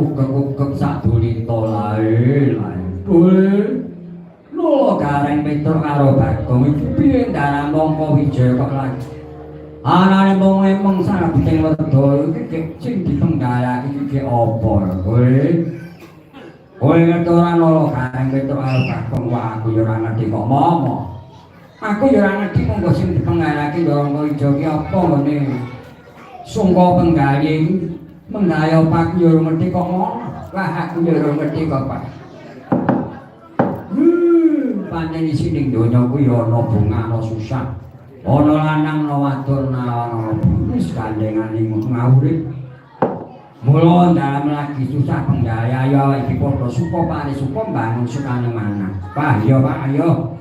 Ugek-ugek sak dulita lae lae. Boleh. Lho Gareng Petruk karo Bagong iki piye dalan Mangka Wijaya kok lagi. Anane mung emeng sabuting wedha iki sing dipenggalake iki apa kowe? Kowe ngerti ora nolo Gareng Petruk karo Bagong? Wah, aku ya ora ngerti kok momo. Aku ya ora ngerti monggo sing dipenggalake Ndorongko Ijo ki apa nggone. Sungka penggali iki menggaya apa aku ya ora ngerti kok ngono. Wah, aku ya ora ngerti kok, Pak. Pancen isi ning donya kuwi ya ana bunga ana susah. Ana lanang ana wadon ana wis gandengane ngawurip. Mula dalem lagi susah penggaya ya iki padha suka parisuka mbangun sukane manah. Pak, iya Pak, ayo.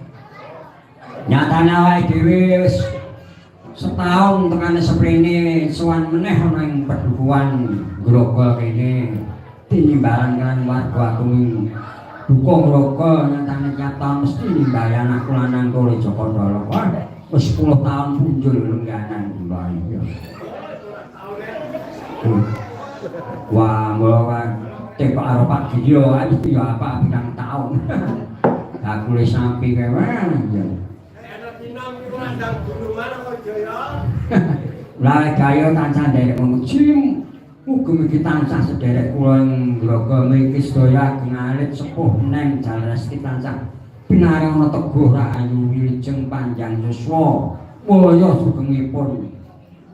Nyatane awake dhewe wis setahun tekane seprene sowan meneh ana ing pedukuhan Grogol kene. Tinimbalan kan warga aku ing duka Grogol nyatane tiap tahun mesti nimbali anakku lanang Tole Joko Ndolo. Wah, wis 10 tahun punjul lengganan. Wah, iya. Wah, mula kan tekok karo Pak Giyo ae mesti ya apa pirang taun. Bakule sapi kae wah iya. Lah gaya tansah nderek memuji. Mugi-mugi tansah sederek kula ing Grogol mriki sedaya ageng alit sepuh nem jalan rezeki tansah pinaringan teguh rahayu wilujeng panjang yuswa mulya sugengipun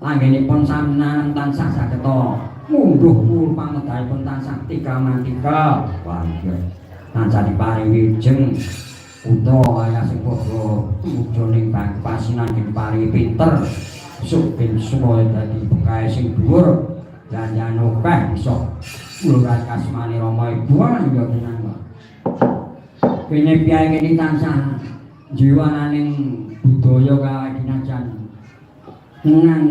anggenipun sampeyan tansah sageta ngunduh wul pamedalipun tansah tiga mantika. Wah iya tansah diparingi wilujeng putra kaya sing padha tumuju ning pasinan diparingi pinter suk ben supaya dadi bekae sing dhuwur jangan akeh bisa lurah kasmane Rama ibu ya tenan kok. Kene piye kene tansah jiwananing budaya kae dinajan tenan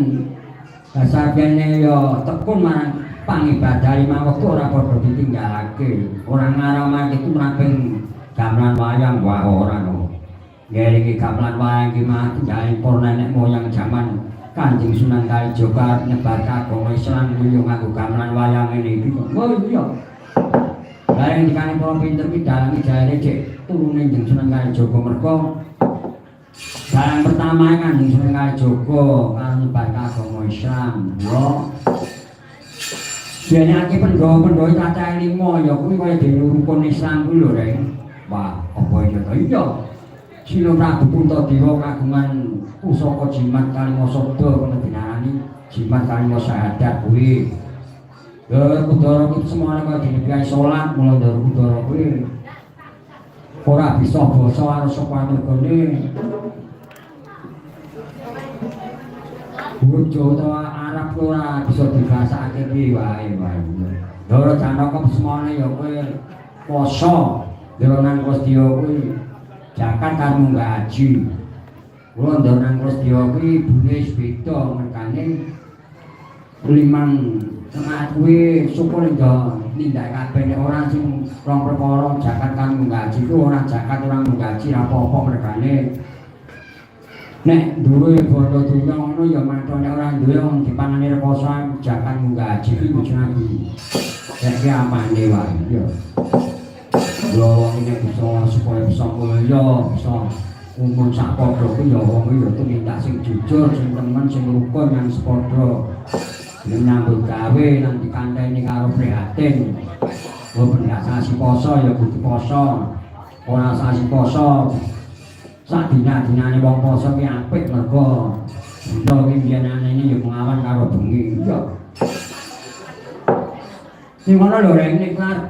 dasar kene ya tekun marang pangibadah lima wektu ora padha ditinggalake. Ora ngaramake tumraping gamelan wayang wah ora no. Nggih iki gamelan wayang iki mah tinggalin para nenek moyang jaman Kanjeng Sunan Kalijaga nyebar agama Islam kuwi yo nganggo gamelan wayang ngene iki kok. Oh iya. Lah yen dikane para pinter ki dalange jare cek turune Kanjeng Sunan Kalijaga mergo dalang pertama Kanjeng Sunan Kalijaga karo nyebar agama Islam. Yo. Biyen akeh pendhawa-pendhawa cacahe 5 ya kuwi kaya dene rukun Islam kuwi lho, Reng. Wah, apa iya to? Iya. Sila Prabu Puntadewa kagungan pusaka jimat kalima sabda kena dinarani jimat kalima syahadat kuwi. Ndara Kudara kuwi semana kaya dene piyai salat mula Ndara Kudara kuwi ora bisa basa karo sapa mergane bojo utawa Arab kuwi ora bisa dibasakake piye wae wae. Ndara Janaka semana ya kowe poso, Ndara nang Kosdiya kuwi zakat karo munggah haji. Kula ndara nang Kosdiya kuwi ibune wis beda mergane limang rakaat kuwi syukur ndo nindak kabeh nek ora sing rong perkara zakat karo munggah haji kuwi ora zakat ora munggah haji ra apa-apa mergane nek duwe bondo donya ngono ya mantu nek ora duwe wong dipangani rekoso zakat munggah haji kuwi kudu nek ki amane wae ya. Lho wong ini bisa supaya bisa mulya, bisa umum sak padha kuwi ya wong ya tumindak sing jujur, sing temen, sing rukun yang sepadha. Gelem nyambut gawe lan dikanteni karo prihatin. Wong ben sasi poso ya kudu poso. Ora sasi poso sak dina-dinane wong poso ki apik mergo dina ki biyen anene ya mengawan karo bengi. Iya. Sing ngono lho Reng nek pengen